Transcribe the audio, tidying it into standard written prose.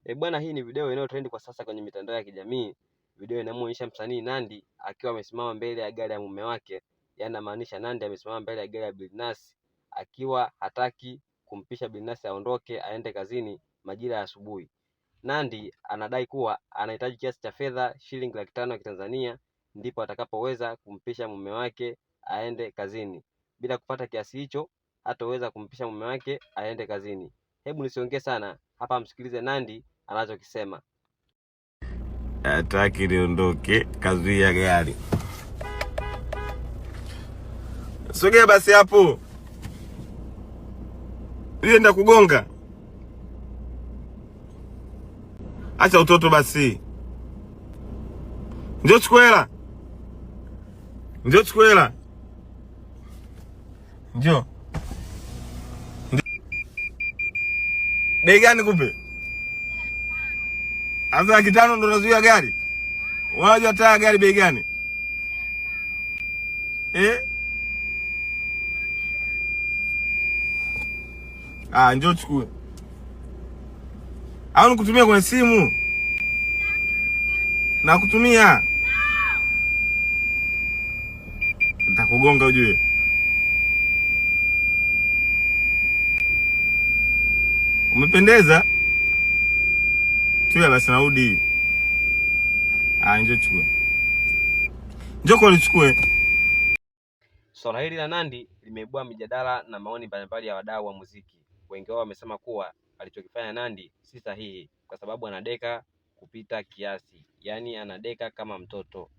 E bwana, hii ni video inayotrend kwa sasa kwenye mitandao ya kijamii, video inamuonyesha msanii Nandy akiwa amesimama mbele ya gari ya mume wake, yaani namaanisha Nandy amesimama mbele ya gari ya Billnass akiwa hataki kumpisha Billnass aondoke aende kazini majira ya asubuhi. Nandy anadai kuwa anahitaji kiasi cha fedha shilingi 500,000 ya Kitanzania ndipo atakapoweza kumpisha mume wake aende kazini. Bila kupata kiasi hicho hatoweza kumpisha mume wake aende kazini. Hebu nisiongee sana hapa, msikilize Nandy anachokisema. Hataki niondoke, kazuia gari. Sogea basi hapo, ile kugonga. Acha utoto basi, njoo chukua hela, njoo chukua hela, njoo. Bei gani kupe? Sasa 500,000 ndo nazuia gari? Unajua taa gari bei gani? Eh? Ah, njoo chukue. Au nikutumia kwenye simu? Nakutumia. Nitakugonga ujue. Umependeza? Tuya basi narudi. Ah, njoo chukue. Njoo kwa nichukue. Swala hili la Nandy limeibua mijadala na maoni mbalimbali ya wadau wa muziki. Wengi wao wamesema kuwa alichokifanya Nandy si sahihi kwa sababu anadeka kupita kiasi, yaani anadeka kama mtoto.